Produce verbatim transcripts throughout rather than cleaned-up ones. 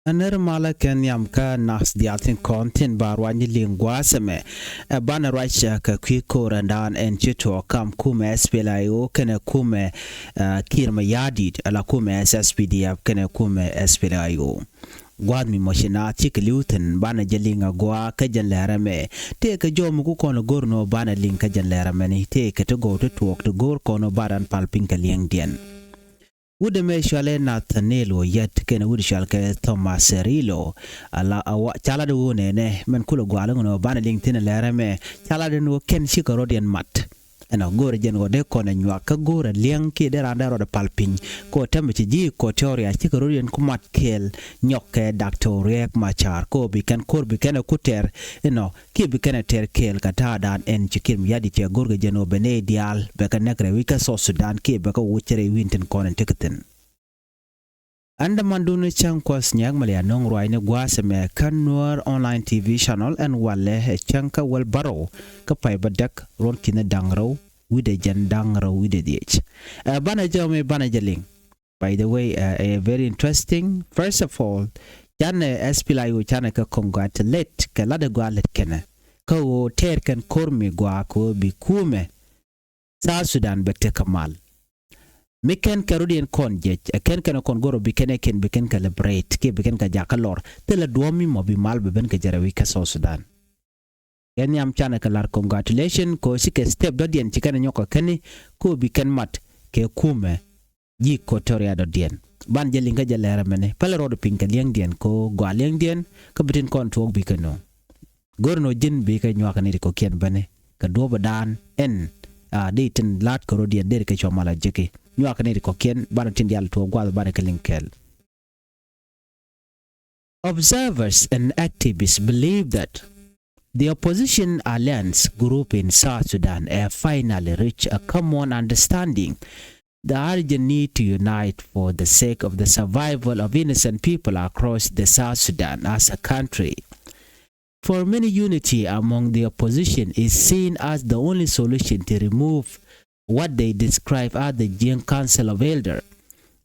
Ɛ nɛr malä kɛ nhiam kä nath diaal tin kɔn tin ba ruac ni liŋ gua̱a̱th ɛmɛ. Ɛ banɛ ruac kɛ kui̱ ko̱r ɛn daan ɛn ci tuɔɔk kam kumɛ S P L A I O kɛnɛ kumɛ, ɛ, Kiir Mayardit, ala kumɛ S S P D F kɛnɛ kumɛ S P L A I O. Gua̱a̱th mi mɔ ci naath cikɛ li̱w thi̱n banɛ jɛ liŋ a gua̱a̱ kä jɛn lɛr ɛmɛ. Tëëkɛ jɔw mi ku kɔn go̱r ni ɣöö banɛ liŋ kä jɛn lɛr ɛmɛni, tëëkɛ ti gɔw ti tuɔɔk ti go̱r kɔn ɣöö ba dan pal piny kɛ liɛŋdiɛn. Wut ɛmɛ cɔalɛ Nathaniel Oyet kɛnɛ wut cɔalkɛ Thomas Rilo. Ala a wa ca lat ɣöö nɛnɛ mɛn kulɛ gua̱a̱l ŋun ɣöö banɛ liŋ thi̱n lɛr ɛmɛ, ca lat ɛn ɣöö kɛn cikɛ rɔ̱diɛn mat. Ɛnɔ go̱o̱rɛ jɛn ɣöö dee kɔn ɛ nyuak kä go̱o̱rɛ liɛŋ kiɛ dee raan dee rɔɔdɛ pal piny. Kɛ ɣöö tɛmɛ ci ji̱ Equatoria cikɛ rɔ̱diɛn ku mat kɛɛl nyɔk kɛ Doctor Riek Machar kɛ ɣöö bi kɛn ko̱r bi kɛn ɛ ku tɛr inɔ kiɛ bi kɛn ɛ tɛr kɛɛl kɛ ta̱a̱dan ɛn ci Kiir Mayardit cɛ go̱r kɛ jɛn ɣöö bɛ nɛy diaal bɛ kɛ näk rɛy wi̱c kä South Sudan kiɛ bɛ kɛ woc rɛy wi̱i̱n tin kɔn in tekɛ thi̱n. Ɛn dämandun cäŋ kuɔth nyiɛk mi lɛ anɔŋ ruacni gua̱a̱th ɛmɛ kä Nuer Online T V channel ɛn walɛ ɛ cäŋ kä wäl bärɔw kä pay bädäk ruɔ̱n ki̱ni da̱ŋ rɛw wi̱cdɛ jiɛn da̱ŋ rɛw wi̱cdɛ dhiec. Ɛ banɛ jɛ ɔmi banɛ jɛ liŋ. By the way, ɛ very interesting. First of all, canɛ S P L A I O canɛ kɛ congratulate kɛ lat ɛ gɔaa lät kɛnɛ kä ɣöö tɛɛr kɛn ko̱r mi gɔaa kɛ ɣöö bi kumɛ South Sudan bɛ tekɛ mal. Mi kɛn kɛ rɔ̱diɛn kɔn jec ɛ kɛn kɛn kɔn go̱r ɔ bi kɛn ɛ kɛn bi kɛn kɛ liberate kiɛ bi kɛn kɛ jakä lɔr thilɛ duɔ̱ɔ̱p mi mɔ bi mal bɛ ben kɛ jɛ rɛy wi̱c kä South Sudan. Kɛ nhiam canɛ kɛ la̱r congratulation kɛ ɣöö cikɛ step dɔ̱diɛn ci kɛn ɛ nyɔk kɛ kɛn i̱ kɛ ɣöö bi kɛn mat kɛ kumɛ ji̱ Equatoria dɔ̱diɛn. Ban jɛ liŋ kä jɛ lɛr ɛmɛni pälɛ rɔɔd piny kɛ liɛŋdiɛn kɛ ɣöö gɔaa liɛŋdiɛn kä bi tin kɔn tuɔɔk bi kɛ nööŋ. Go̱r ni ɣöö ji̱n bikɛ nyuak ni ti kɔ̱kiɛn bäni kɛ duɔ̱ɔ̱p ɛ daan ɛn a dee tin la̱t kɛ rɔ̱diɛn dee ri kɛ cua mal a jeki nyuak ni ti kɔ̱kiɛn banɛ tin diaal tuɔɔk gua̱a̱th banɛ kɛ liŋ kɛɛl. Observers and activists believe that the opposition alliance group in South Sudan have finally reached a common understanding, the urgent need to unite for the sake of the survival of innocent people across the South Sudan as a country. For many, unity among the opposition is seen as the only solution to remove what they describe as the Jiang Council of Elder,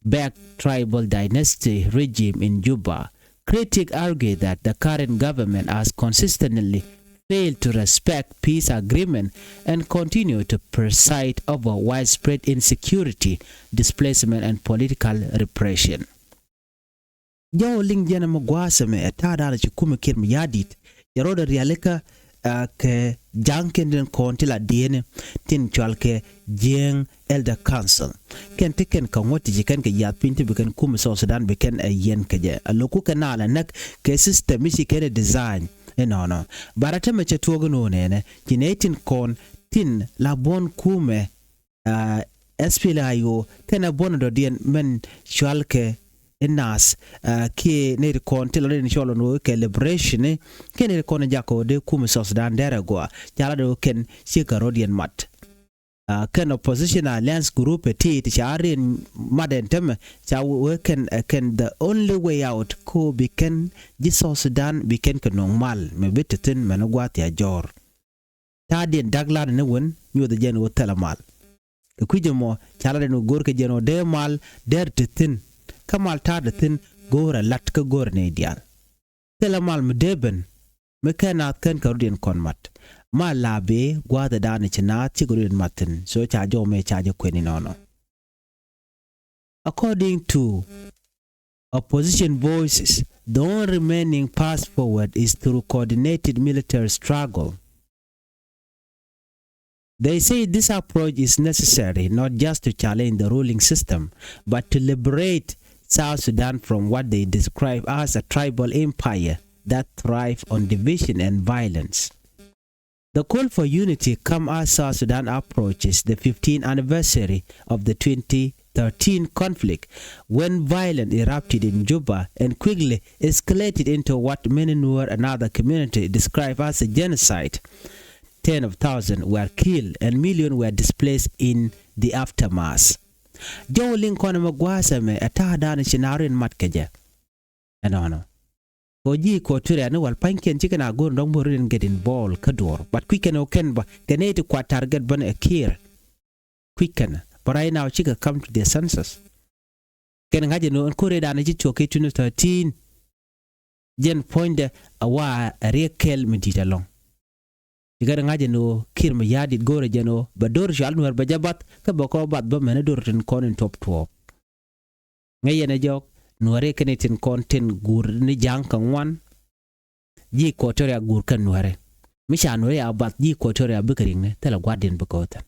backed tribal dynasty regime in Juba. Critics argue that the current government has consistently failed to respect peace agreement and continue to preside over widespread insecurity, displacement, and political repression. Jɔw liŋ jɛn ɛmɛ gua̱a̱th ɛmɛ ɛ ta̱a̱ da̱a̱n ci kumɛ Kiir Mayardit. Jɛ rɔɔdɛ rialikä, ɛ, kɛ ja̱a̱ŋkiɛn tin kɔn ti la diɛɛni tin cɔal kɛ Jiɛŋ Elder Council. Kɛn ti kɛn kɛ ŋuɔ̱t ti ci kɛn kɛ yath piny ti bi kɛn kumɛ South Sudan bi kɛn ɛ yɛn kɛ jɛ. A lo̱ku kɛ naal ɛ näk kɛ system mi ci kɛn ɛ design. Inɔnɔ. Bara tämɛ cɛ tuɔɔk inɔ nɛnɛ. Ci nɛy tin kɔn tin la buɔ̱n kumɛ, ɛ, S P L A I O kɛnɛ buɔ̱n dɔ̱diɛn mɛn cual kɛ inas, ɛ, kiɛ nɛy ti kɔn ti la dee ni cɔl ɔn wee kɛ liberation ni kiɛ nɛy ti kɔn jakɔ dee kumɛ South Sudan dɛrɛ gɔaa ca la dee wee kɛn cikɛ rɔ̱diɛn mat. Ɛ, kɛn opposition alliance group ɛ ti ti ca riɛn mat ɛn tämɛ ca wee kɛn, ɛ, kɛn the only way out ko bi kɛn ji̱ South Sudan bi kɛn kɛ no̱o̱ŋ mal mɛ bi ti thi̱n mɛn gua̱a̱th ya jɔ̱ɔ̱r. Ta̱a̱diɛn da̱k lat ni wen nyothɛ jɛn ɣöö thilɛ mal. Kɛ kui̱c ɛmɔ ca lat ɛn ɣöö go̱o̱r kɛ jɛn ɣöö dee mal dɛr te thi̱n. Kä mal ta̱a̱ te thi̱n go̱o̱rɛ lat kä go̱o̱rɛ nɛy diaal. Thilɛ mal mi dee ben mi kɛn naath kɛn kɛ rɔ̱diɛn kɔn mat. Mal la bee gua̱a̱thɛ daanɛ ci naath cikɛ rɔ̱diɛn mat thi̱n. So ca jɔw mëë ca jɛ kuɛn inɔnɔ. According to opposition voices, the only remaining path forward is through coordinated military struggle. They say this approach is necessary not just to challenge the ruling system, but to liberate South Sudan from what they describe as a tribal empire that thrives on division and violence. The call for unity comes as South Sudan approaches the fifteenth anniversary of the twenty thirteen conflict, when violence erupted in Juba and quickly escalated into what many Nuer and other communities describe as a genocide. Tens of thousands were killed and millions were displaced in the aftermath. Jɔw liŋ kɔn ɛmɛ gua̱a̱th ɛmɛ ɛ ta̱a̱ da̱a̱n ci naath riɛn mat kɛ jɛ. Ɛnɔnɔ. Kɛ ɣöö ji̱ Equatoria ni wal pa̱nykiɛn cikɛ na go̱o̱r dɔ̱ŋ bä rɔ̱diɛn get involved kä duɔ̱ɔ̱r. But kui̱c kɛn ɣöö kɛn bä kɛ nɛy ti kuat target bän ɛ Kiir. Kui̱c kɛn bä right now cikɛ come to their senses. Kɛn ŋa̱c ɛn ɣöö ɛn ko̱r ëëdan ci cuɔ̱k kɛ twenty thirteen. Jɛn puɔ̱nydɛ a wa a riɛk kɛl mi di̱i̱t ɛlɔ̱ŋ. Cikɛ ri ŋa̱c ɛn ɣöö Kiir Mayardit go̱o̱rɛ jɛn ɣöö bɛ do̱r cɔal Nuäär bɛ jɛ bath kä bɛ kɔ bath bä mɛn do̱r tin kɔn in tuɔp tuɔɔk. Ŋäc yɛn ɛ jɔk Nuääri kɛn itin kɔn tin guur ni ja̱a̱ŋ kɛ ŋuan. Ji̱ Equatoria guur kɛn Nuääri. Mi ca Nuääri a bath ji̱ Equatoria bikɛ ri̱ŋni thilɛ gua̱a̱r din bikɛ wä thi̱n.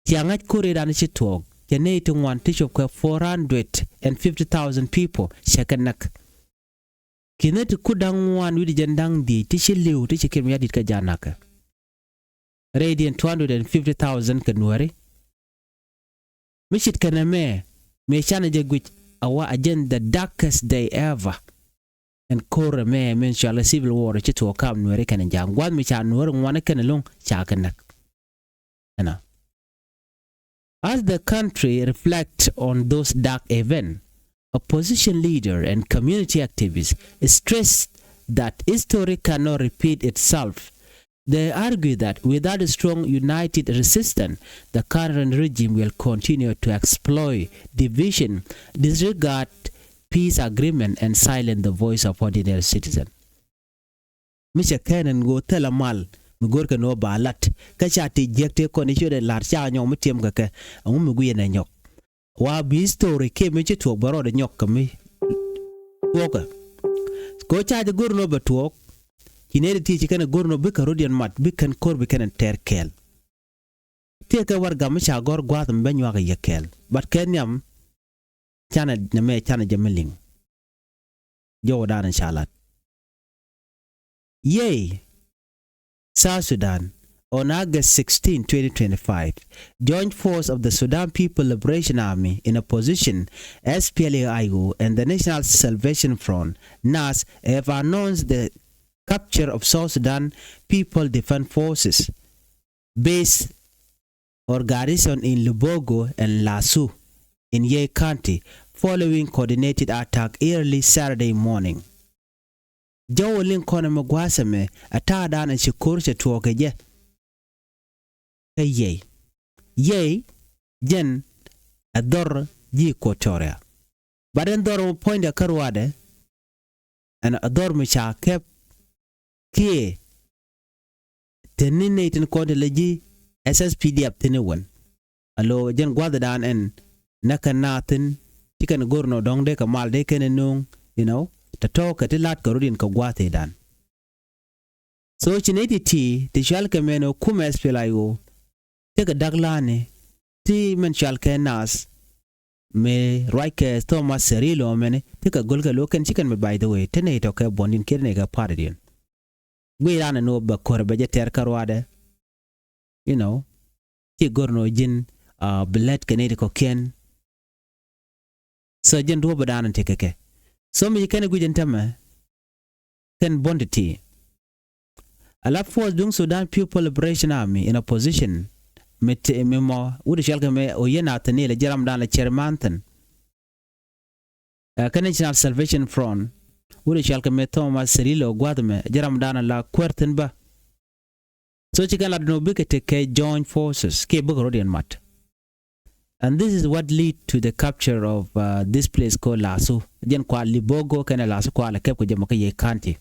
Cia ŋa̱c ko̱r i̱ dan ci tuɔɔk cɛ nɛy ti ŋuan ti cop kɛ four hundred and fifty thousand people cɛ kɛ näk. Ki̱n ti kut da̱ŋ ŋuan wi̱cdɛ jɛn da̱ŋ dhiec ti ci li̱w ti ci Kiir Mayardit kɛ ja̱a̱ŋ näkɛ. Rɛydiɛn two hundred and fifty thousand kɛ Nuääri. Mi cit kɛn ɛmɛ mëë canɛ jɛ guic a wa a jɛn the darkest day ever. Ɛn ko̱r ɛmɛ min cɔal ɛ civil war ci tuɔɔk kam Nuääri kɛn ja̱a̱ŋ gua̱th mi ca Nuääri ŋuan kɛn ɛlɔ̱ŋ ca kɛ näk. Ɛnɔ. As the country reflect on those dark events, opposition leader and community activists stress that history cannot repeat itself. They argue that without a strong united resistance, the current regime will continue to exploit division, disregard peace agreement, and silence the voice of ordinary citizen. Mi cɛ kɛn ɛn ɣöö thilɛ mal mi go̱rkɛ ni ɣöö ba la̱t kä ca ti jiäk tëë kɔn i̱ ciötdɛ la̱r ca nyɔk mi tiɛm kɛ kɛ. Ɛŋu mi guiyɛ nɛ nyɔk wa bi history kiɛ mi ci tuɔɔk bɛ rɔɔdɛ nyɔk kɛ mi tuɔɔkɛ. Kɛ ɣöö ca jɛ go̱r ni ɣöö bɛ tuɔɔk ci nɛy ti ti ci kɛn ɛ go̱r ni ɣöö bikɛ rɔ̱diɛn mat bi kɛn ko̱r bi kɛn ɛ tɛr kɛɛl. Tëëkɛ warɛgak mi ca gɔ̱r gua̱a̱th mi bä nyuak ɛ yɛ kɛɛl but kɛ nhiam. Canɛ nɛmɛ canɛ jɛ mi liŋ. Jɔwdan in ca lat. Yei, South Sudan, on August sixteen, twenty twenty-five, Joint Force of the Sudan People Liberation Army in opposition, S P L A I O, and the National Salvation Front, NAS, have announced the capture of South Sudan People Defense Forces base or garrison in Lubogo and Lasu in Yei County following coordinated attack early Saturday morning. Jɔw liŋ kɔn ɛmɛ gua̱a̱th ɛmɛ a ta̱a̱ da̱a̱n a ci ko̱r cɛ tuɔɔk kɛ jɛ. Kä Yei, Yei jɛn ɛ dhɔr ji̱ Equatoria. Bat ɛn dhɔr mɔ puɔ̱nydɛ kä ruaadɛ ɛn ɛ dhɔr mi ca kɛp kiɛ te ni nɛy tin kɔn te lɛ ji̱ S S P D F thi̱n i̱ wän. A lo̱ jɛn gua̱thdan ɛn näk kɛn naath thi̱n ci kɛn go̱r nɔ dɔ̱ŋ dee kɛ mal dee kɛn ɛ no̱o̱ŋ, you know, tɔ̱tɔ̱ kɛ ti la̱t kɛ rɔ̱diɛn kɛ gua̱a̱th i̱dan. So ci nɛy ti ti ti cual kɛ mɛn ɛ kumɛ S P L A I O. Tekɛ da̱k la̱a̱ni ti mɛn cual kɛ naath mëë ruac kɛ Thomas Cirillo mɛni tekɛ go̱l kɛ lo̱o̱k kɛn ci kɛn mɛ, by the way, te nɛy tɔ̱ kɛ buɔ̱ndiɛn kiɛ te nɛy kɛ pa̱a̱tdiɛn. Guiy raan ɛn ɣöö bɛ ko̱r bɛ jɛ tɛr kä ruaadɛ. You know, ci go̱r nɔ ji̱n bi lät kɛ nɛy ti kɔ̱kiɛn. So jɛn duɔ̱ɔ̱p ɛ da̱a̱n ɛn tekɛ kɛ. So mi ci kɛn ɛ guic ɛn tämɛ kɛn buɔ̱n ti ti. Ala force duŋ Sudan People Liberation Army in opposition mi te mi mɔ wut cual kɛ mɛ o yɛn a thin ilɛ jɛ ram dan la chairman thin. Ɛ kɛ National Salvation Front wut cual kɛ mɛ Thomas Cirillo gua̱th mɛ jɛ ram dan la kuɛr thin bä. So ci kɛn la dun bikɛ tekɛ joint forces kiɛ bikɛ rɔ̱diɛn mat. And this is what lead to the capture of uh, this place called Lasu. Jɛn kua Libogo kɛnɛ Lasu kua la kɛp kɛ jɛ mɔ kä Yei County.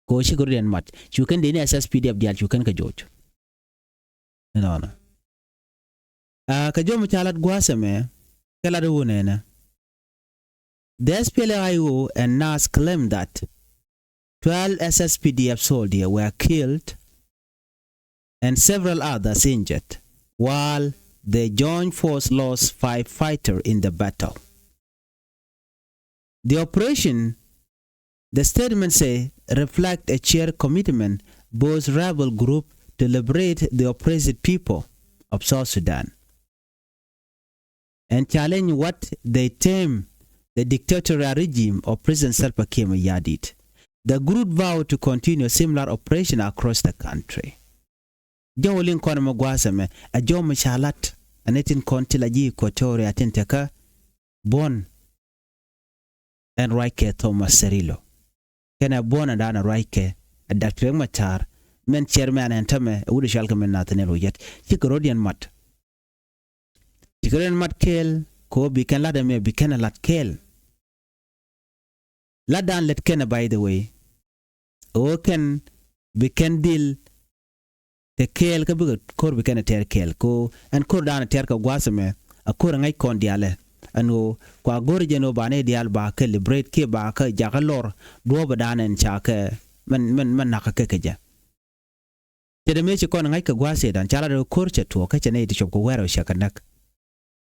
Ko ci kɛ rɔ̱diɛn mat cu kɛn dee ni S S P D F diaal cu kɛn kɛ joc. Inɔnɔ. Uh, kɛ jɔm ca lat gua̱a̱th ɛmɛ kɛ lat iwunɛnɛ. The S P L A I O and NAS claim that twelve S S P D F soldiers were killed and several others injured, while the joint force lost five fighters in the battle. The operation, the statement say, reflect a shared commitment both rebel group to liberate the oppressed people of South Sudan and challenge what they term the dictatorial regime of President Salva Kiir Mayardit. The group vow to continue similar operation across the country. Jɔw liŋ kɔn mɛ gua̱a̱th ɛmɛ a jɔw mɛ ca lat a ni tin kɔn ti la ji̱ Equatoria tin tekä buɔ̱n. Ɛn ruackɛ Thomas Cirillo kɛnɛ buɔ̱n ɛ da̱a̱n ɛ ruackɛ ɛ Doctor Riek Machar mɛn chairman ɛn tämɛ ɛ wut ɛ cual kɛ mɛn Nathaniel Oyet. Cikɛ rɔ̱diɛn mat. Cikɛ rɔ̱diɛn mat kɛɛl kɛ ɣöö bi kɛn lat ɛmɛ bi kɛn ɛ lat kɛɛl. Lat dan lät kɛn ɛ, by the way. Ɣöö kɛn bi kɛn dhil te kɛɛl kä bikɛ ko̱r bi kɛn ɛ tɛr kɛɛl. Ko ɛn ko̱r dan ɛ tɛr kɛ gua̱a̱th ɛmɛ, a ko̱r ɛ ŋäc kɔn diaalɛ. Ɛn ɣöö kua go̱r jɛn ɣöö ba nɛy diaal ba kɛ liberate kiɛ ba kɛ jakä lɔr duɔ̱ɔ̱p ɛ dan ɛn ca kɛ mɛn, mɛn, mɛn nakä kɛ kɛ jɛ. Cɛ dee mëë ci kɔn ŋa̱c kɛ gua̱a̱th ëëdan ca lat ɛ ko̱r cɛ tuɔɔk kä cɛ nɛy ti cop kɛ wɛrɛ cɛ kɛ näk.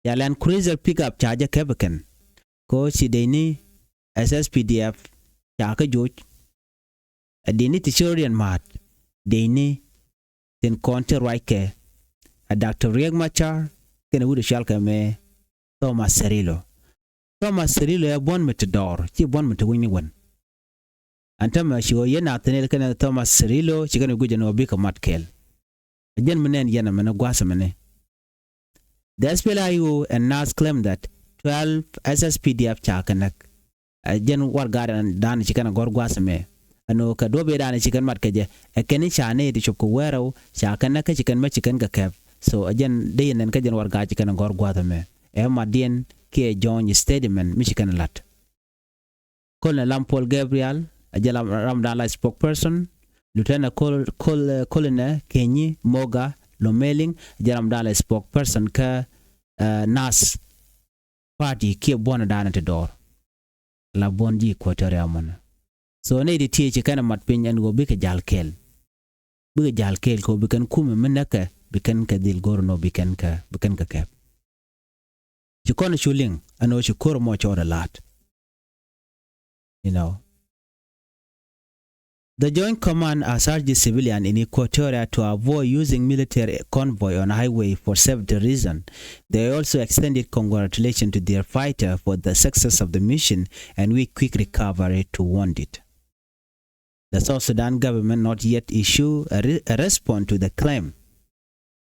Ca lɛn cruiser pick up ca jɛ kɛp ɛ kɛn. Ko ci dee ni S S P D F ca kɛ joc. Ɛ dee ni ti ci rɔ riɛn ma̱a̱t dee ni tin kɔn ti ruac kɛ ɛ Doctor Riek Machar kɛnɛ wut ɛ cual kɛ mɛ Thomas Cirillo. Thomas Cirillo ɛ buɔ̱n mi ti dɔɔr, ci buɔ̱n mi ti wi̱ny ni wän. Ɛn täämɛ ci ɣöö yɛn Nathaniel kɛnɛ Thomas Cirillo ci kɛn ɛ guic ɛn ɣöö bikɛ mat kɛɛl. Ɛ jɛn mi nɛn yɛn ɛmɛni gua̱a̱th ɛmɛni. The S P L A I O and NAS claim that twelve S S P D F ca kɛ näk. Ɛ jɛn warɛgakdan ci kɛn ɛ gɔ̱r gua̱a̱th ɛmɛ. Ɛn ɣöö kɛ duɔ̱p ëëdan ci kɛn mat kɛ jɛ ɛ kɛn i̱ ca nɛy ti cop kɛ wɛrɛw ca kɛn näk kä ci kɛn mɛ ci kɛn kɛ kɛp. So ɛ jɛn dee yɛn nɛn kä jɛn warɛgak ci kɛn ɛ gɔ̱r gua̱a̱th ɛmɛ. Ɛ matdiɛn kiɛ jo̱o̱ny statement mi ci kɛn ɛ la̱t. Colonel Lam Paul Gabriel, a jɛ ram, ramdan la spokesperson. Lieutenant Col, Col, Colonel Kenyi Moga Lomeling, a jɛ ramdan la spokesperson kä, eh, NAS party kiɛ buɔ̱n dan ti dɔɔr. La buɔ̱n ji̱ Equatoria mɔnɛ. So nɛy ti tiee ci kɛn ɛ mat piny ɛn ɣöö bikɛ ja̱l kɛɛl. Bikɛ ja̱l kɛɛl kɛ ɣöö bi kɛn kumɛ mi näkɛ bi kɛn kɛ dhil go̱r ɛn ɣöö bi kɛn kɛ, bi kɛn kɛ kɛp. Ci kɔn cu liŋ ɛn ɣöö ci ko̱r mɔ cɔɔdɛ la̱a̱t. You know. The Joint Command has urged civilian in Equatoria to avoid using military convoy on highway for safety reason. They also extended congratulations to their fighter for the success of the mission and wish quick recovery to wounded. The South Sudan government not yet issue a, re, a response to the claim.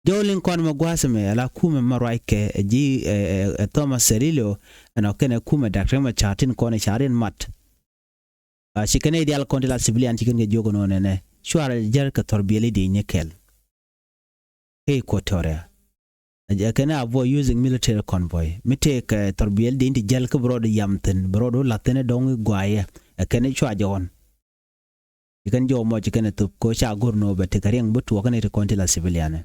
Jɔw liŋ kɔn mɛ gua̱a̱th ɛmɛ ala kumɛ mɛ ruac kɛ ɛ ji̱, ɛ, ɛ, ɛ Thomas Cirillo ɛnɔ kɛnɛ kumɛ Doctor Riek Machar tin kɔn ɛ ca riɛn mat. A ci kɛn i̱ diaal kɔn ti la civilian ci kɛn kɛ jiök ɛnɔ nɛnɛ cuarɛ jär kɛ thɔr biɛli di nyɛ kɛl. Kɛ Equatoria. Ɛ kɛn avoid using military convoy mi tëë kɛ thɔr biɛli di ti jäl kä bi rɔɔd yam thi̱n bi rɔɔd wä la̱th thi̱n ɛ dɔ̱ŋ i̱ guayɛ ɛ kɛn i̱ cua jɛ ɣɔn. Ci kɛn jɔw mɔ ci kɛn ɛ thop ko ca go̱r nɔ bɛ tekɛ riɛŋ bi tuɔɔk kɛn iti kɔn ti la civilian.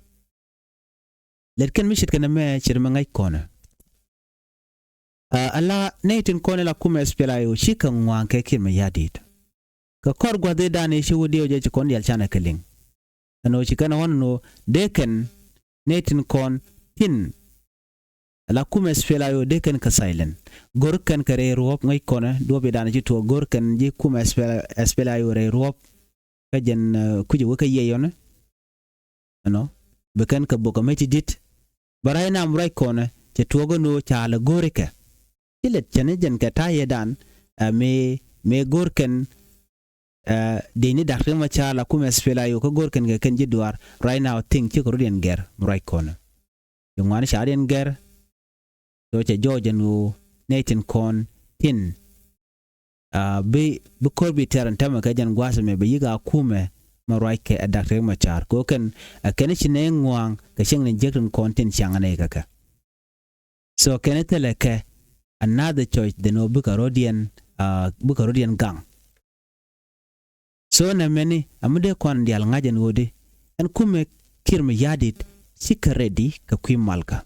Lɛt kɛn mi ce̱tkɛ nɛmɛ ce̱t mɛ ŋäc kɔnɛ. Aa, ala nɛy tin kɔn ila kumɛ S P L A I O cikɛ ŋua̱a̱ŋ kɛ Kiir Mayardit. Kɛ kɔr gua̱th i̱ dan i̱ ci wä diɛw jɛ ci kɔn dial canɛ kɛ liŋ. Ɛn ɣöö ci kɛn ɣɔn ɛn ɣöö dee kɛn nɛy tin kɔn tin ala kumɛ S P L A I O dee kɛn kɛ silent. Go̱r kɛn kɛ rɛy ruɔ̱p ŋäc kɔnɛ duɔ̱p i̱ dan ci tuɔɔk go̱r kɛn ji̱ kumɛ S P L A I O rɛy ruɔ̱p. Kä jɛn, eh, kucɛ wä kä yiey ɔnɛ. Ɛnɔ bi kɛn kɛ bok ɛmɛ ti dit. Bä rac nam ruac kɔnɛ cɛ tuɔɔk ɛn ɣöö ca lɛ go̱o̱rikɛ. Ci lɛt cɛn i̱ jɛn kɛ ta̱yɛ dan, eh, mëë, mëë go̱o̱r kɛn, eh, dee ni Doctor Riek Machar la kumɛ S P L A I O kä go̱o̱r kɛn kɛ kɛn ji̱ duaar ruac nam thiŋ cikɛ rut yɛn gɛr mi ruac kɔnɛ. Ci ŋuan ca rut yɛn gɛr. Cɛ jɔɔc ɛn ɣöö nɛy tin kɔn tin, ah, bi, bi ko̱r bi tɛr ɛn täämɛ kɛ jɛn gua̱a̱th ɛmɛ bi yi̱k a kumɛ mɛ ruac kɛ ɛ Doctor Riek Machar. Kɛ ɣöö kɛn ɛ kɛn ci nɛy ŋua̱a̱ŋ kɛ cieŋ ni jiäk tin kɔn tin ciaŋ ɛ nɛy kɛ kɛ. So kɛn thilɛ kɛ another choice then ɣöö bikɛ rɔ̱diɛn, ah, bikɛ rɔ̱diɛn gaŋ. So nɛmɛni a mi dee kɔn diaal ŋa̱c ɛn ɣöödi ɛn kumɛ Kiir Mayardit cikɛ ready kɛ kui̱ malkä.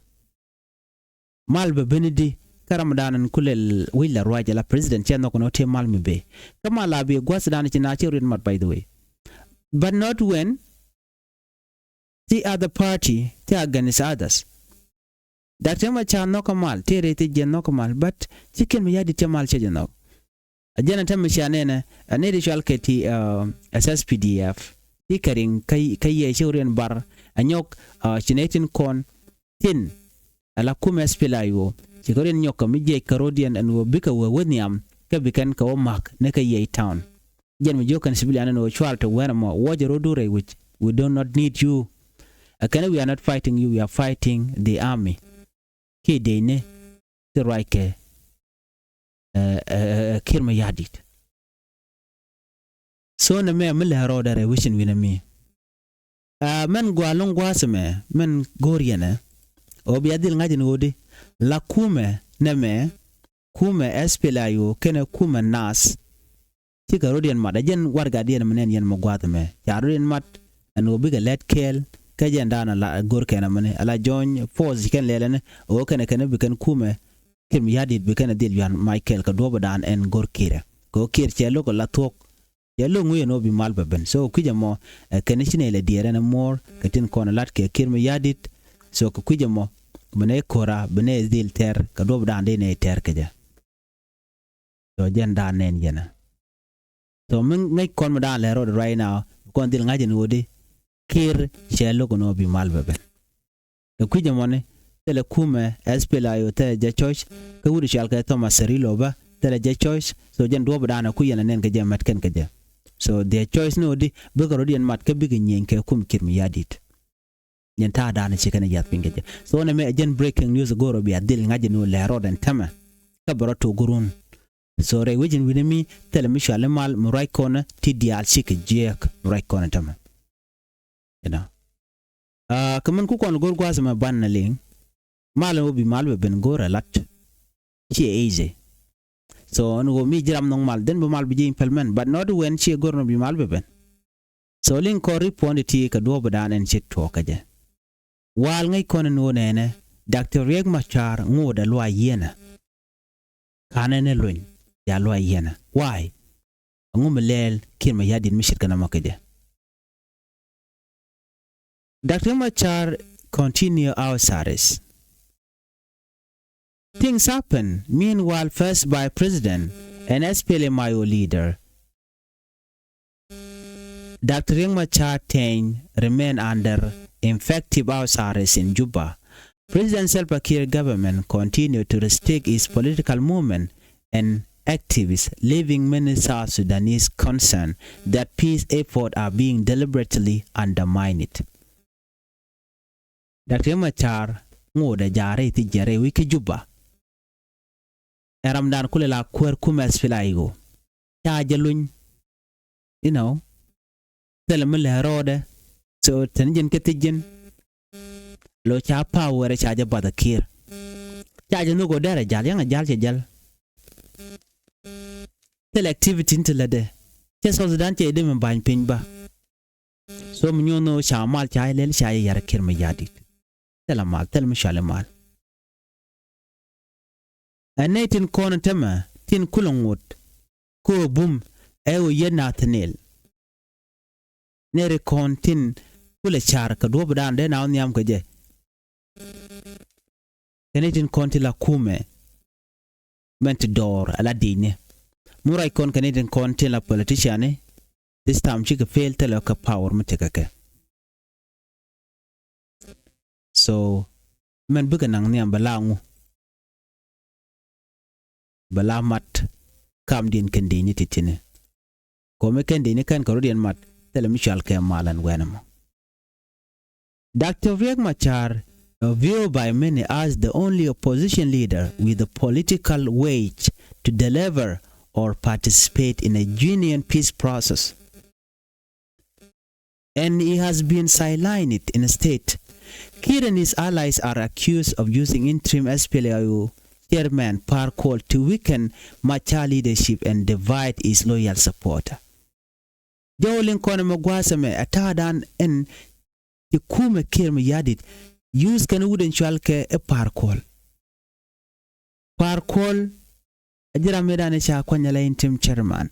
Mal bɛ beni di kä ramdan ɛn kulɛ wi̱c la ruac ala president cɛ nhɔk ɛn ɣöö tëë mal mi bëë. Kä mal a bi gua̱thdan ci na ci riet mat, by the way. But not when the other party te against others. Doctor Riek Machar nhɔkä mal, tëë rɛy thiec jɛ nhɔkä mal, but ci Kiir Mayardit cɛ mal cɛ jɛ nhɔk. A jɛn a tämɛ cia nɛnɛ a nɛy ti cual kɛ ti, uh, S S P D F ti kɛ riŋ kä, kä yiëë ci riɛn bar a nyɔk, uh, ci nɛy tin kɔn tin ala kumɛ S P L A I O ci kɛ riɛn nyɔk kɛ mi jiɛc kɛ rɔ̱diɛn ɛn ɣöö bikɛ wee wä nhiam kä bi kɛn kɛ wä ma̱k ni kä yiëë town. Jɛn mi jiök kɛn civilian ɛn ɣöö cuarɛ te wɛn ɛmɔ, wuɔcɛ rɔ̱du rɛy wi̱c, we do not need you. Ɛ kɛn we are not fighting you, we are fighting the army. Kiɛ dee ni ti ruac kɛ, eh, eh, eh, Kiir Mayardit. So nɛmɛ mi lɛ rɔɔdɛ rɛy wi̱cin wi̱nɛ mi. Ah, mɛn gɔaa lo̱ŋ gua̱a̱th ɛmɛ mɛn go̱o̱r yɛnɛ. Ɣöö bia dhil ŋa̱c ɛn ɣöödi la kumɛ nɛmɛ, kumɛ S P L A I O kɛnɛ kumɛ NAS. Cikɛ rɔ̱diɛn mat, ɛ jɛn warɛgadiɛn mi nɛn yɛn mɔ gua̱a̱th ɛmɛ ca rɔ̱diɛn mat. Ɛn ɣöö bikɛ lɛt kɛɛl kä jɛn da̱a̱n ala go̱r kɛn ɛmɛni, ala join force kɛn lɛlɛni, ɣöö kɛnɛ kɛn bi kɛn kumɛ Kiir Mayardit bi kɛn ɛ dhil yuan mac kɛɛl kɛ duɔ̱ɔ̱p da̱a̱n ɛn go̱r Kiirɛ. Kɛ ɣöö Kiir cɛ lo̱k ɛ la thuɔ̱k, cɛ lo̱k ŋuiyɛ ni ɣöö bi mal bɛ ben. So kui̱cɛ mɔ, ɛ kɛn ci nɛy lɛ diɛɛr ɛn ɛ muɔ̱ɔ̱r kɛ tin kɔn ɛ la̱t kɛ Kiir Mayardit. So kɛ kui̱cɛ mɔ, bi nɛy ko̱ra, bi nɛy dhil tɛr kɛ duɔ̱ɔ̱p da̱a̱n dee nɛy tɛr kɛ jɛ. So jɛn da̱a̱n nɛn yɛnɛ. So mi ŋäc kɔn mi da̱a̱n lɛ rɔɔd right now, kɔn dhil ŋa̱c ɛn ɣöödi Kiir cɛ lo̱k ɛn ɣöö bi mal bɛ ben. Kɛ kui̱c ɛmɔni, thilɛ kumɛ S P L I O, thilɛ jɛ choice, kä wut cɔal kɛ Thomas Cirillo bä, thilɛ jɛ choice. So jɛn duɔ̱ɔ̱p da̱a̱n ɛ kui̱ yɛn lɛ nɛn kɛ jɛ, mɛt kɛn kɛ jɛ. So their choice ni ɣöödi bikɛ rɔ̱diɛn mat kä bikɛ nyieny kɛ kum Kiir Mayardit. Yɛn ta̱a̱ da̱a̱n ci kɛn yath piny kɛ jɛ. So nɛ mɛ ɛ jɛn breaking news go̱o̱r ɔ bia dhil ŋa̱c ɛn ɣöö lɛ rɔɔd ɛn tämɛ. Kä bɛ rɔ tok run. So rɛy wec in wi̱ni mi, thilɛ mi cuali mal mi ruac kɔnɛ ti diaal cikɛ jiɛɛk mi ruac kɔnɛ tämɛ. You know. Ah, kɛ min ku kɔn go̱r gua̱a̱th mɛ ban na liŋ. Mal in wä bi mal bɛ ben go̱r a lat. Ciɛ easy. So ɛn ɣöö mi ji̱ ram nhɔk mal, then bi mal bi ji̱ implement, but not when ciɛ go̱r nɔ bi mal bɛ ben. So liŋ kɔn ri puɔ̱n ti ti kɛ duɔ̱ɔ̱p da̱a̱n ɛn ci tuɔɔk kɛ jɛ. Wal ŋäc kɔn ɛn ɣöö nɛnɛ, Doctor Riek Machar ŋot ɛ luay yieenä. Kanɛ ni luny ya luay yieenä. Why? Ɛŋu mi lɛɛl Kiir Mayardit mi ce̱tkɛ nɔmɔ kɛ jɛ? Doctor Machar continue house arrest. Things happen. Meanwhile, First Vice President and S P L M I O leader Doctor Riek Machar Teny remain under effective house arrest in Juba. President Salva Kiir government continue to restrict his political movement and activists, leaving many South Sudanese concerned that peace efforts are being deliberately undermined. Doctor Machar ŋot ɛ ja̱a̱r rɛy thi̱n jiɛn rɛy wec kä Juba. Ɛ ramdan kulɛ la kuäär kumɛ S P L I O. Ca jɛ luny. You know. Thilɛ mi lɛ rɔɔdɛ. So tɛn jɛn kä thi̱n jiɛn. Lo ca power ca jɛ bath a Kiir. Ca jɛ nhök ɔ derɛ jal, yaŋ a jal cɛ jal. Thilɛ activity in ti lätdɛ. Cɛ South Sudan cɛ dee mi ba̱ny piny ba. So mi nyuɔ̱n nhök ca mal ca jɛ lɛl ca jɛ yar Kiir Mayardit. Thilɛ mal, thilɛ mi cuali mal. Ɛ nɛy tin kɔn tämɛ tin kulɛ ŋot. Kɛ ɣöö bum ɛ ɣöö yet Nathaniel. Nɛy ri kɔn tin kulɛ car kɛ duɔ̱ɔ̱p da̱a̱n dee na wä nhiam kɛ jɛ. Kɛ nɛy tin kɔn tin la kumɛ. Mɛn ti dɔɔr ala di̱i̱ni. Mi ruac kɔn kɛ nɛy tin kɔn tin la politician ni. This time cikɛ fail thilɛ kɛ power mi tekɛ kɛ. So mɛn bikɛ naŋ nhiam bɛ la ŋu. Bɛ la mat kamdiɛn kɛn di̱i̱ni ti̱ti̱ni. Kɔmɛ kɛn di̱i̱ni kɛn kɛ rɔ̱diɛn mat thilɛ mi cual kɛ mal ɛn wɛn ɛmɔ. Doctor Riek Machar, uh, viewed by many as the only opposition leader with the political weight to deliver or participate in a genuine peace process. And he has been sidelined in state. Kiir and his allies are accused of using interim S P L I O chairman Par Kuol to weaken Machar leadership and divide his loyal supporter. Jɔw liŋ kɔn ɛmɛ gua̱a̱th ɛmɛ ɛ ta̱a̱dan ɛn ti kumɛ Kiir Mayardit. Use kɛn wut ɛn cual kɛ ɛ Par Kuol. Par Kuol ɛ ji̱ ram mëëdan ɛ ca kuany ala interim chairman.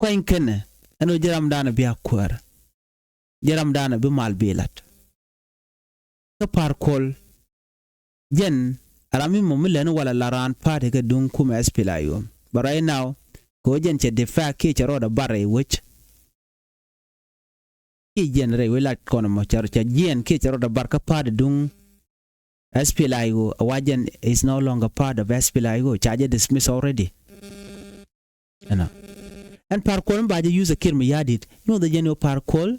Kuany kɛnɛ ɛn ɣöö ji̱ ramdan ɛ bia kuäär. Ji̱ ramdan ɛ bi mal bi lat. Kä Par Kuol jɛn ɛ ram mi mɔ mi lɛni wala la raan party kɛ duŋ kumɛ S P L I O. But right now kɛ ɣöö jɛn cɛ defect kiɛ cɛ rɔɔdɛ bar rɛy wec. Kiɛ jiɛn rɛy wec lat kɔn mɔ cɛ, cɛ jiɛn kiɛ cɛ rɔɔdɛ bar kä party duŋ S P L I O, a wa jɛn is no longer part of S P L I O. Ca jɛ dismiss already. Ɛnɔ. Ɛn Par Kuol mi ba jɛ use a Kiir Mayardit. Nyuɔth jɛ ni ɣöö Par Kuol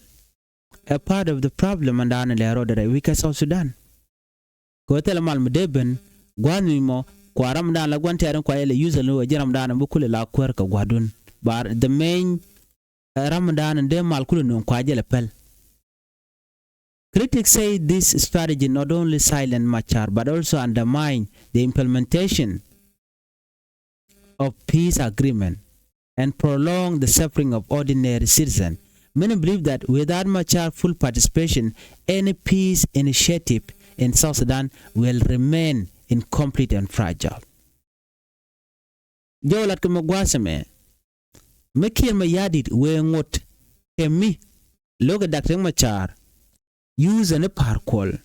a part of the problem ɛn da̱a̱n lɛ rɔɔdɛ rɛy wec kä South Sudan. Kɛ ɣöö thilɛ mal mi dee ben gua̱a̱th mi mɔ kua ramdan la gua̱n tɛɛr in kua yɛ lɛ use ni ɣöö ji̱ ramdan mi kulɛ la kuäär kɛ gua̱dun. But the main, eh, ramdan in dee mal kulɛ nuɔ̱ŋ kua jɛ lɛ pɛl. Critics say this strategy not only silence Machar but also undermine the implementation of peace agreement and prolong the suffering of ordinary citizens. Many believe that without Machar full participation, any peace initiative in South Sudan will remain incomplete and fragile. Jɔw lat kɛ mɛ gua̱a̱th ɛmɛ, mɛ Kiir Mayardit wee ŋot kɛ mi lo̱kɛ Dak Riek Machar use ɛn i̱ Par Kuol.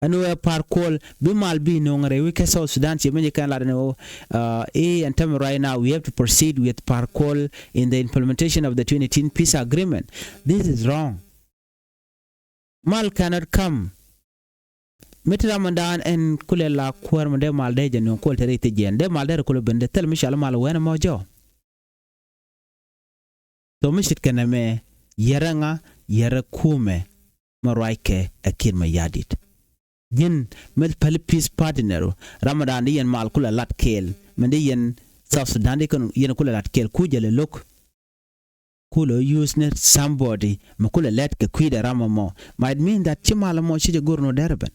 Ɛn wee Par Kuol bi mal bi no̱o̱ŋ rɛy wi̱c kɛ South Sudan, ci mɛ nyɛ kɛn lat ɛn wee, uh, i̱ ɛn tämɛ right now we have to proceed with Par Kuol in the implementation of the twenty eighteen peace agreement. This is wrong. Mal cannot come. Mi ti ram mi daan ɛn kulɛ la kuäär mi dee mal dee jɛ nuɔ̱ŋ kuɔl te ri ti jiɛn dee mal dee ri kulɛ ben dee thil mi cɔal mal wɛn ɛmɔ jɔ. Tho mi cit kɛnɛ mɛ yɛrɛ ŋa, yɛrɛ kumɛ mi ruackɛ ɛ Kiir Mayardit. Ji̱n mi päli peace partner ram mi daan di yɛn mal kulɛ lat kɛɛl mi di yɛn South Sudan di kɛn yɛn kulɛ lat kɛɛl ku jɛ lɛ lo̱k. Kulɛ use ni somebody mi kulɛ lɛt kɛ kui̱dɛ ram ɛmɔ. Might mean that ci mal ɛmɔ ci jɛ go̱r ni wä dɛr ben.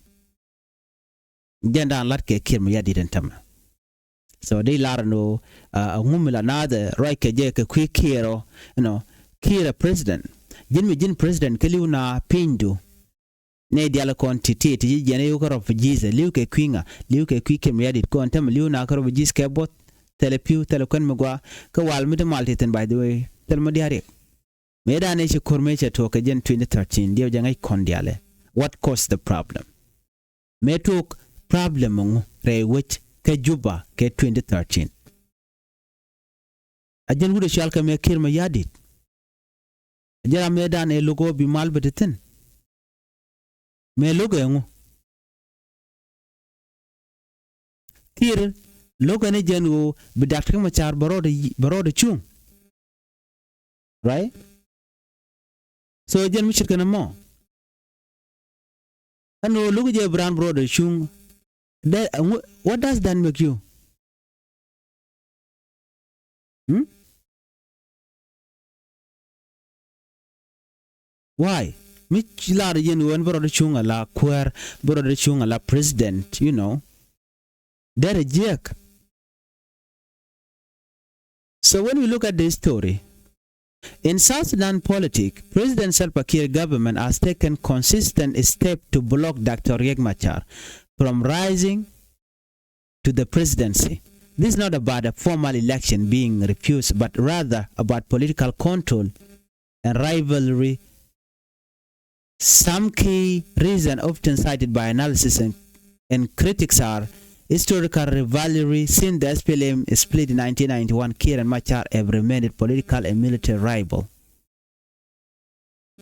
Jɛn daan lat kɛ Kiir Mayardit ɛn tämɛ. So di lar ni wä, uh, a ŋum mi la naath ɛ ruac kɛ jɛ kɛ kui̱ Kiir ɔ, you know, Kiir ɛ president. Ji̱n mi ji̱n president kä li̱w na pinydu. Nɛy diaal kɔn ti ti ti ji̱ jiɛn i̱ wä kä refugees, li̱w kɛ kui̱ ŋa, li̱w kɛ kui̱ Kiir Mayardit kɔn tämɛ li̱w na kä refugees kɛ bo̱th. Thilɛ pi̱w, thilɛ kuɛn mi gɔaa, kä wal mi ti mal ti thi̱n, by the way, thilɛ mi diaal riɛk. Mëë dan ëë ci ko̱r mëë cɛ tuɔɔk kɛ jɛn twenty thirteen, diɛw jɛ ŋäc kɔn diaalɛ. What caused the problem? Mëë tuɔɔk problem ɛŋu rɛy wec kä Juba kɛ twenty thirteen? A jɛn wut ɛ cɔal kɛ mɛ Kiir Mayardit. A jɛn ram mëë dan ëë lo̱k ɣöö bi mal bɛ ti thi̱n. Mëë lo̱k ɛŋu? Kiir lo̱k ɛn ɛ jɛn ɣöö bi Dak Riek Machar bɛ rɔɔdɛ, bɛ rɔɔdɛ cuŋ. Right? So jɛn mi ce̱tkɛ nɛmɔ. Ɛn ɣöö lo̱k jɛ bi raan bi rɔɔdɛ cuŋ. Dee, what does that make you? Hmm? Why? Mi ci lar yɛn ɣöö ɛn bi rɔɔdɛ cuŋ ala kuäär, bi rɔɔdɛ cuŋ ala president, you know. Derɛ jiɛk. So when we look at this story, in South Sudan politics, President Salva Kiir government has taken consistent steps to block Doctor Riek Machar from rising to the presidency. This is not about a formal election being refused, but rather about political control and rivalry. Some key reasons often cited by analysis and, and critics are historical rivalry. Since the S P L M split in nineteen ninety-one, Kiir and Machar have remained political and military rival.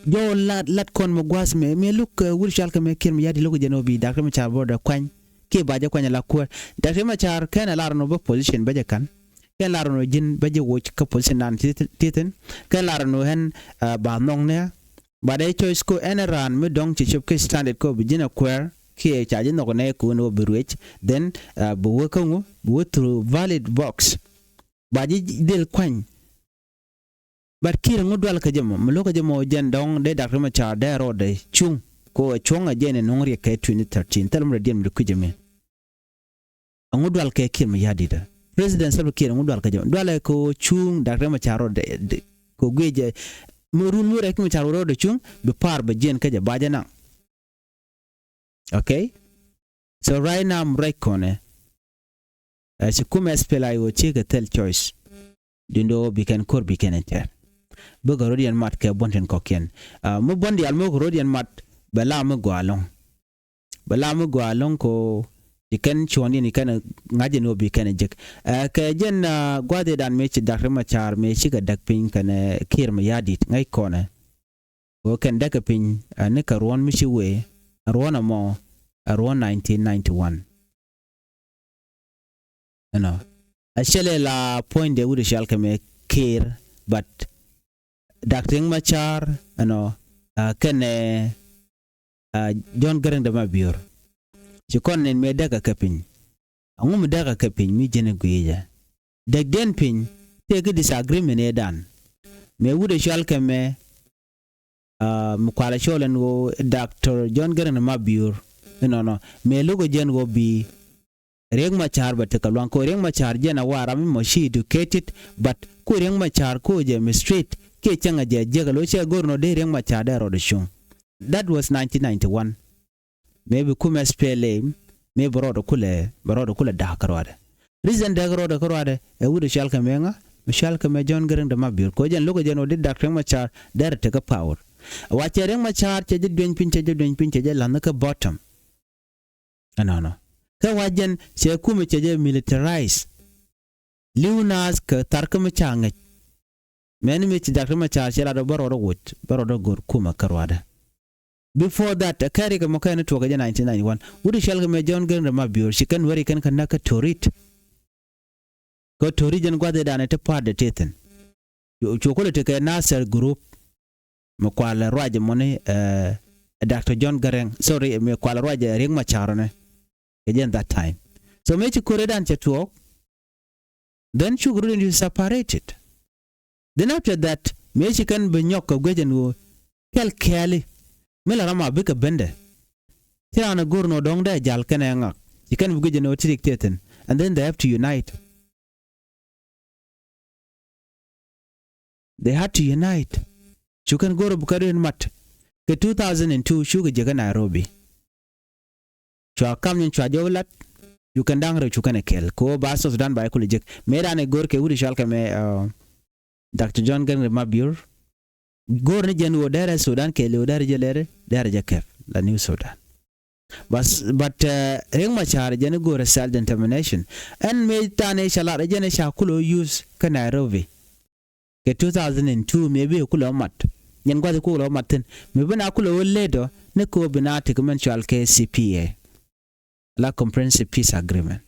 Jɔw lat, lat kɔn mɛ gua̱a̱th mɛ, mɛ luk, uh, wut cɔal kɛ mɛ Kiir Mayardit luk jɛn ɔ bi Dak Riek Machar bä rɔɔdɛ kuany. Kiɛ ba jɛ kuany ala kuäär. Dak Riek Machar kɛn ɛ lar nɔ bä position bä jɛ ka̱n. Kɛn lar nɔ ji̱n bä jɛ woc kä position nan ti, ti, ti thi̱n. Kɛn lar nɔ ɣän, uh, ba nhɔk nɛ. Ba dee choice ko ɛn raan mi dɔ̱ŋ ci cop kɛ standard ko bi ji̱n a kuäär. Kiɛ ca ji̱ nhɔk nɛ ko ni wä bi ruec. Then, uh, bi wä kä ŋu, bi wä through ballot box. Ba ji̱ dhil kuany. But Kiir ŋu dual kä jɛ mɔ, mi lo̱k kä jɛ mɔ jɛn dɔ̱ŋ dee Dak Riek Machar dee rɔɔdɛ cuŋ. Ko ɛ cuɔ̱ŋ ɛ jɛn ɛ nuŋ riɛk kɛ twenty thirteen, thil mi rɛ diɛn mi di kui̱c jɛ mi. Ɛŋu dual kɛ Kiir Mayardit ɛ? President Salva Kiir ɛŋu dual kä jɛ mɔ? Dual ɛ ko cuŋ Dak Riek Machar rɔɔdɛ, ko guiɛ jɛ. Mi run mi rɛk Machar rɔɔdɛ cuŋ, bi par bɛ jiɛn kä jɛ ba jɛ naŋ. Okay? So right now, mi ruac kɔnɛ, ɛ, ci kumɛ S P L M I O cikɛ thil choice. Duundɛ ɣöö bi kɛn ko̱r bi kɛn ɛ tɛr. Bikɛ rɔ̱diɛn mat kɛ buɔ̱n tin kɔ̱kiɛn. Ɛ, mi buɔ̱n diaal mi kɛ rɔ̱diɛn mat, bɛ la mi gɔaa ɛlɔ̱ŋ. Bɛ la mi gɔaa ɛlɔ̱ŋ ko ci kɛn cuɔ̱ɔ̱ŋdiɛn ci kɛn ɛ ŋa̱c ɛn ɣöö bi kɛn ɛ jek. Ɛ, kɛ jɛn, ɛ, gua̱a̱th ëëdan mëë ci Dak Riek Machar mëë cikɛ däk piny kɛnɛ Kiir Mayardit ŋäc kɔnɛ. Ɣöö kɛn däkɛ piny, ɛ, ni kɛ ruɔ̱n mi ci wee, ɛ, ruɔ̱n ɛmɔ, ɛ, ruɔ̱n nineteen ninety-one. Ɛnɔ. Ɛ cɛ lɛ la puɔ̱nydɛ wut ɛ cɔal kɛ mɛ Kiir, but Dak Riek Machar, ɛnɔ, ɛ, kɛnɛ, ɛ, John Garang de Mabior. Ci kɔn nɛn mëë däkɛ kɛ piny. Ɛŋu mi däkɛ kɛ piny mi ji̱n ɛ gui̱i̱cɛ? Däkdiɛn piny tëëkɛ disagreement ëëdan. Mëë wut ɛ cɔal kɛ mɛ, ɛ, mi kualɛ cɔl ɛn ɣöö Doctor John Garang de Mabior. Ɛnɔnɔ. Mëë lo̱k ɛ jɛn ɣöö bi Riek Machar bɛ tekɛ luaŋ ko Riek Machar jɛn a wa ram mi mɔ ci educated, but ko Riek Machar ko jɛ mistreat kiɛ cäŋ a jɛ jiäk a lo cɛ go̱r nɔ dee Riek Machar dee rɔɔdɛ cuŋ. That was nineteen ninety-one. Mëë bi kumɛ S P L A, mëë bi rɔɔdɛ kulɛ, bi rɔɔdɛ kulɛ da̱a̱k kä ruaadɛ. Reason dee kä rɔɔdɛ kä ruaadɛ ɛ wut ɛ cual kɛ mɛ ŋa, mi cual kɛ mɛ John Garang de Mabior ko jɛn lo̱kɛ jɛn wä di dak Riek Machar dee rɛ tekɛ power. Wa cɛ Riek Machar cɛ jɛ dueny piny, cɛ jɛ dueny piny, cɛ jɛ la̱nh kä bottom. Ɛnɔnɔ. Kä wa jɛn cɛ kumɛ cɛ jɛ militarize. Li̱w naath kɛ thar kä mi ca ŋäc. Mɛn mi ci dak Riek Machar cɛ lat ɔ bä rɔɔdɛ woc, bä rɔɔdɛ go̱r kumɛ kä ruaadɛ. Before that, ɛ kɛɛri kɛ mɔ kɛn tuɔk kɛ jɛ nineteen ninety-one. Wut ɛ cual kɛ mɛ John Garang de Mabior ci kɛn weri kɛn kɛ näk kä Torit. Kä Torit jɛn gua̱th ɛ danɛ ti pa̱a̱t dɛ ti thi̱n. Cu, cu kulɛ ti kɛ Nasser group. Mi kualɛ ruac mɔni, eh, Doctor John Garang, sorry, mi kualɛ ruac Riek Machar ni. Kɛ jɛn that time. So mëë ci ko̱r ɛ dan cɛ tuɔɔk. Then cuk rut in you separated. Then after that, mëë ci kɛn bi nyɔk kɛ guic ɛn ɣöö kɛl kɛɛli. Mi la ram a bikɛ bendɛ. Ci raan a go̱r nɔ dɔ̱ŋ dee jal kɛnɛ ŋak. Ci kɛn bi guic ɛn ɣöö ti rik tëë thi̱n. And then they have to unite. They had to unite. Cu kɛn go̱r bi kɛ rin mat. Kɛ two thousand and two cukɛ jɛ kä Nairobi. Cua kam nyin cua jɔw lat. Cu kɛn da̱ŋ rɛw cu kɛn ɛ kɛl. Kɛ ɣöö ba South Sudan ba i̱ kulɛ jek. Mëë dan ɛ go̱r kɛ wut cual kɛ mɛ, uh, Doctor John Garang de Mabior. Go̱r ni jɛn ɣöö derɛ Sudan kɛɛli ɣöö derɛ jɛ lɛri, derɛ jɛ kɛp la New Sudan. But, but, uh, Riek Machar jɛn go̱r self determination. Ɛn mëë tani ca lar jɛn ca kulɛ use kä Nairobi. Kɛ two thousand and two mëë bi kulɛ mat. Jɛn gua̱th kulɛ mat thi̱n. Mëë bi na kulɛ wä led ɔ ni kɛ wä bi na tik mɛn cual kɛ C P A. La Comprehensive Peace Agreement.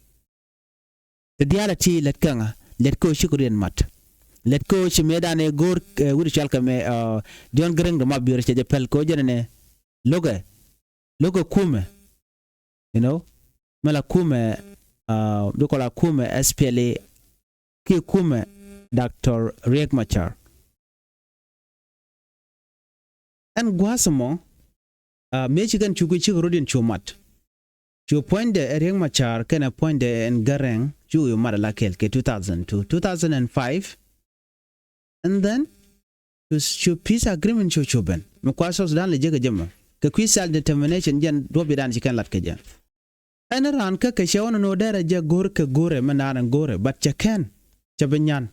Ti diaal a ti lät kä ŋa, lät kä ci kɛ riɛn mat. Lät kä ci mëë dan ɛ go̱r, eh, wut cual kɛ mɛ, uh, John Garang de Mabior cɛ jɛ pɛl kɛ jɛn nɛ. Lo̱kɛ, lo̱kɛ kumɛ. You know, mɛ la kumɛ, uh, bi kɔ la kumɛ S P L A kiɛ kumɛ Doctor Riek Machar. Ɛn gua̱a̱th mɔ, uh, mëë ci kɛn cuk ci kɛ rot in cu mat. Cu puɔ̱nydɛ ɛ Riek Machar kɛnɛ puɔ̱nydɛ ɛn Garang cuk yu mat ala kɛl kɛ two thousand two, two thousand and five. And then cu, cu peace agreement cu, cu ben. Mi kua South Sudan lɛ jek ɛ jɛ mɔ. Kɛ kui̱ self determination jɛn duɔ̱p idan ci kɛn lat kɛ jɛ. Ɛn raan kä kɛ cɛ wä nɔ nɔ derɛ jɛ go̱r kɛ go̱rɛ mɛ naan ɛn go̱rɛ, but cɛ kɛn cɛ bi nyan.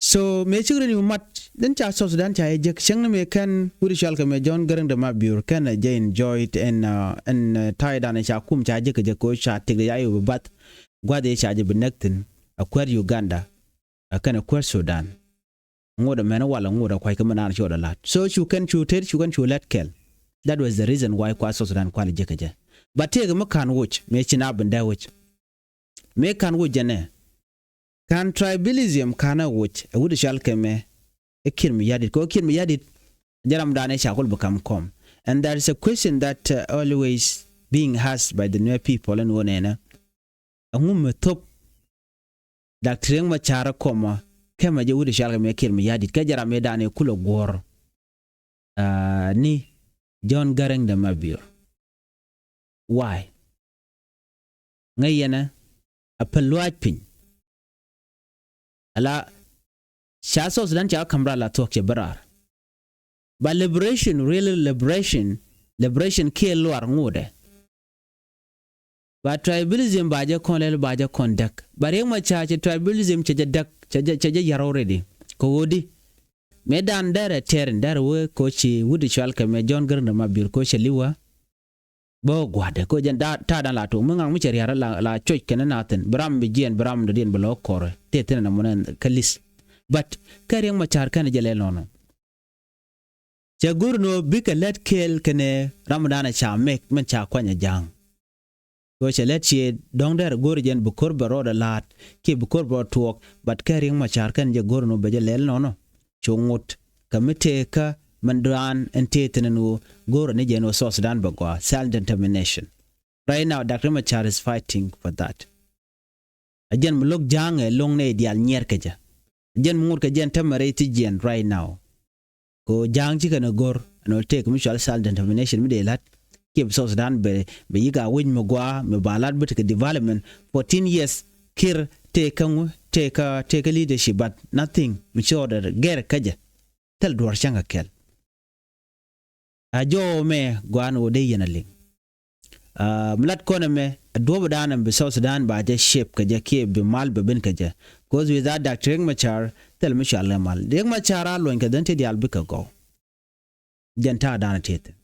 So mëë cik rin i̱ mat den ca South Sudan ca jɛ jek cäŋ ni mëë kɛn wut cual kɛ mɛ John Garang de Mabior kɛn ɛ jɛ enjoy it ɛn, uh, ɛn, uh, ta̱yɛ dan ca kum ca jek kɛ jɛ kɛ ca tik de ca i̱ bi bath gua̱th i̱ ca jɛ bi näk thi̱n a kuäär Uganda. A kɛn a kuäär Sudan. Ŋot a mɛn a wal a ŋot a kuac kä mɛ naan ci ɣɔt a la̱t. So cu kɛn cu tet cu kɛn cu lɛt kɛl. That was the reason why kua South Sudan kual jek kɛ jɛ. But tëëkɛ mi ka̱n woc mëë ci na bin dee woc. Mëë ka̱n woc jɛ nɛ. Ka̱n tribalism ka̱n a woc a wut cual kɛ mɛ. Ɛ Kiir Mayardit kɛ ɣöö Kiir Mayardit jɛ ram dan ɛ ca kul bi kam kɔm. And there is a question that, uh, always being asked by the Nuer people ɛn ɣöö nɛnɛ. Ɛŋu mi thop Doctor Riek Machar kɔmä kɛmɛ jɛ wut cual kɛ mɛ Kiir Mayardit kɛ jɛ ram ëë dan ëë kulɛ guɔ̱r. Ah, ni John Garang de Mabior. Why? Ŋäc yɛnɛ a päl luaac piny. Ala ca South Sudan ca ka̱m raar la thuɔ̱k cɛ bä raar. Ba liberation, really liberation, liberation kiɛ luar ŋotdɛ. Ba tribalism ba jɛ kɔn lɛl ba jɛ kɔn däk. Ba Riek Machar cɛ tribalism cɛ jɛ däk, cɛ jɛ, cɛ jɛ yar already. Kɛ ɣöö di. Mëë dan derɛ tɛrin derɛ wee kɛ ɣöö ci wut cual kɛ mɛ John Garang de Mabior kɛ ɣöö cɛ li̱wä. Bä gua̱dɛ kɛ ɣöö jɛn ta̱a̱ dan la tuɔk mi ŋa̱ŋ mi cɛ ria̱r la, la cuɔc kɛn na thi̱n. Bi ram bi jiɛn bi ram dɔ̱diɛn bi lɔ kɔrɛ. Tëë thi̱n na mɔnɛ kä li̱th. But kɛ Riek Machar kɛn jɛ lɛl nɔnɔ. Cɛ go̱r ni ɣöö bikɛ lät kɛɛl kɛnɛ ramdan ca mɛk min ca kuany a ja̱a̱ŋ. Kɛ ɣöö cɛ lät cië dɔ̱ŋ dɛr go̱r jɛn bi ko̱r bɛ rɔɔdɛ la̱a̱t kiɛ bi ko̱r bɛ rɔɔd tuɔɔk, but kɛ Riek Machar kɛn jɛ go̱r ni ɣöö bɛ jɛ lɛl nɔnɔ. Cu ŋot kɛ mi tëëkä min raan ɛn tëë thi̱n ɛn ɣöö go̱r ni jɛn ɣöö South Sudan bɛ gɔaa, self determination. Right now, Doctor Machar is fighting for that. A jɛn mi lo̱k ja̱a̱ŋ ɛ lo̱ŋ nɛy diaal nyiɛɛr kɛ jɛ. A jɛn mi ŋot kɛ jɛn tämɛ rɛy thi jiɛn right now. Kɛ ɣöö ja̱a̱ŋ cikɛ ni go̱r ɛn ɣöö tëëk mi cual self determination mi dee la̱t. Kiɛ bi South Sudan bɛ, bɛ yik a wec mi gɔaa mi ba lat bi tekɛ development. Fourteen years Kiir tëëkä ŋu, tëëkä, tëëkä leadership, but nothing mi ci order gɛr kä jɛ. Thil duɔ̱ɔ̱r cäŋ kɛ kɛl. A jɔw mɛ gua̱a̱n ɣöö dee yɛn a liŋ. A mi lat kɔn ɛmɛ, a duɔ̱ɔ̱p dan ɛm bi South Sudan ba jɛ shape kɛ jɛ kiɛ bi mal bɛ ben kɛ jɛ. Cause without Doctor Riek Machar, thil mi cual kɛ mal. Riek Machar a luɔny kɛ dhɛn ti diaal bikɛ gɔw. Jɛn ta̱a̱ dan a ti thin.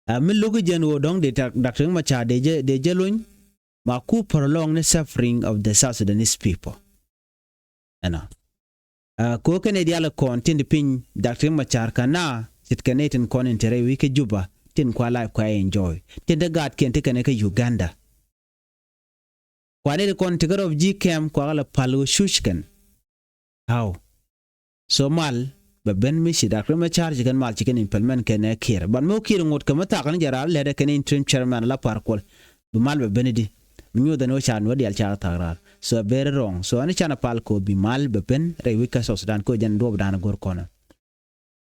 A mi lo̱k jɛn ɣöö dɔ̱ŋ dee Doctor Riek Machar dee jɛ, dee jɛ luɔny, ma ku prolong ni suffering of the South Sudanese people. Ɛnɔ. A ko kɛn ɛ diaal kɔn tin di piny Doctor Riek Machar kɛ na, ce̱tkɛ nɛy tin kɔn in te rɛy wi̱i̱ kä Juba, tin kua life kua enjoy. Tin te gaatkiɛn ti kɛn kä Uganda. Kua nɛy ti kɔn ti kä rɔp ji̱ kɛm kua kɛ lɛ pal ɣöö cuc kɛn. How? So mal bɛ ben mi ci Doctor Riek Machar ci kɛn mal ci kɛn implement kɛn ɛ Kiir. But mi wä Kiir ŋot kɛ mi thak ni jɛ raar lɛt ɛ kɛn interim chairman la Par Kuol. Bi mal bɛ ben idi. Mi nyuɔth ɛn wä ca nuɔ̱t diaal ca thak raar. So ɛ very wrong. So ɛn canɛ pal ko bi mal bɛ ben rɛy wi̱c kä South Sudan ko jɛn duɔp dan go̱r kɔnɛ.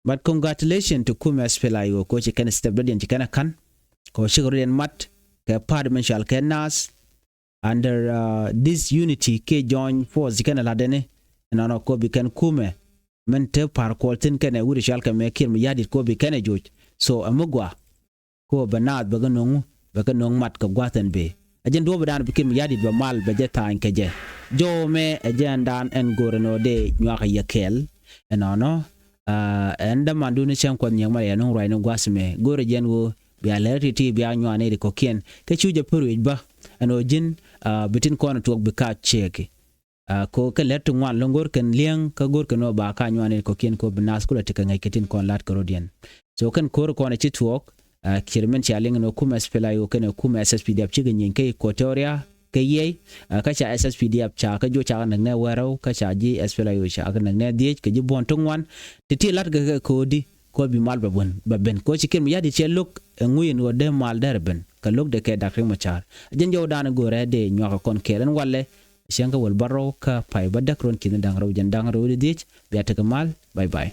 But congratulations to kumɛ S P L A I O ko ci kɛn step dɔ̱diɛn ci kɛn ɛ ka̱n. Ko ci kɛ rɔ̱diɛn mat kɛ part min cual kɛ nas. Under uh, this unity kiɛ joint force ci kɛn ɛ la̱t ɛni. Ɛnɔnɔ ko bi kɛn kumɛ min te Par Kuol thin kɛnɛ wi̱r cual kɛ mɛ Kiir Mayardit ko bi kɛn ɛ joc. So ɛ mi gua ko bɛ naath bɛ kɛ no̱ŋ, bɛ kɛ no̱ŋ mat kɛ gua̱th ɛn bee. Ɛ jɛn duɔ̱ɔ̱p dan bi Kiir Mayardit bɛ mal bɛ jɛ tha̱a̱ny kɛ jɛ. Jɔw mɛ ɛ jɛn dan ɛn go̱r ɛn ɣöö dee nyuak ɛ yɛ kɛɛl. Ɛnɔnɔ a ɛn dämandun cäŋ Kuɔth Nyiɛk Mat ɛ yɛ no̱ŋ ruacni gua̱th mɛ go̱r ɛ jɛn ɣöö bia lɛr ti̱ti̱ bia nyuani ri kɔ̱kiɛn. Kä cu jɛ pär wi̱c bä ɛn ɣöö ji̱n a bi tin kɔn tuɔk bi ka ciɛɛki. A ko kɛ lɛr ti ŋuan lo̱ŋ go̱r kɛn li̱eŋ kä go̱r kɛn ɣöö ba ka nyuani ri kɔ̱kiɛn ko bi naath kulɛ ti kɛ ŋäc kɛ tin kɔn la̱t kɛ rɔ̱diɛn. So kɛn ko̱r kɔn ɛ ci tuɔɔk. A kiɛr min cia liŋ ɛn ɣöö kumɛ S P L A I O kɛnɛ kumɛ S S P D F cikɛ nyieny kä Equatoria kä yiɛy. A kä ca S S P D F ca kä juɔc ca kɛ näk nɛ wärɛw kä ca ji̱ S P L A I O ca kɛ näk nɛ dhiec kɛ ji̱ buɔ̱n ti ŋuan. Ti ti la̱t kɛ kɛ ko̱o̱di. Ko bi mal bɛ ben, bɛ ben ko ci Kiir Mayardit cɛ lo̱k ɛ ŋuc ɛn ɣöö dee mal dɛr ben kɛ lo̱k dee kɛ Doctor Riek Machar. Ɛ jɛn jɔw dan go̱rɛ dee nyuak ɛ kɔn kɛɛl ɛn walɛ. Cäŋ kä wäl bärɔw kä pay bädäk ruɔ̱n ki̱n da̱ŋ rɛw jɛn da̱ŋ rɛw di dhiec. Bia tekɛ mal. Bye bye.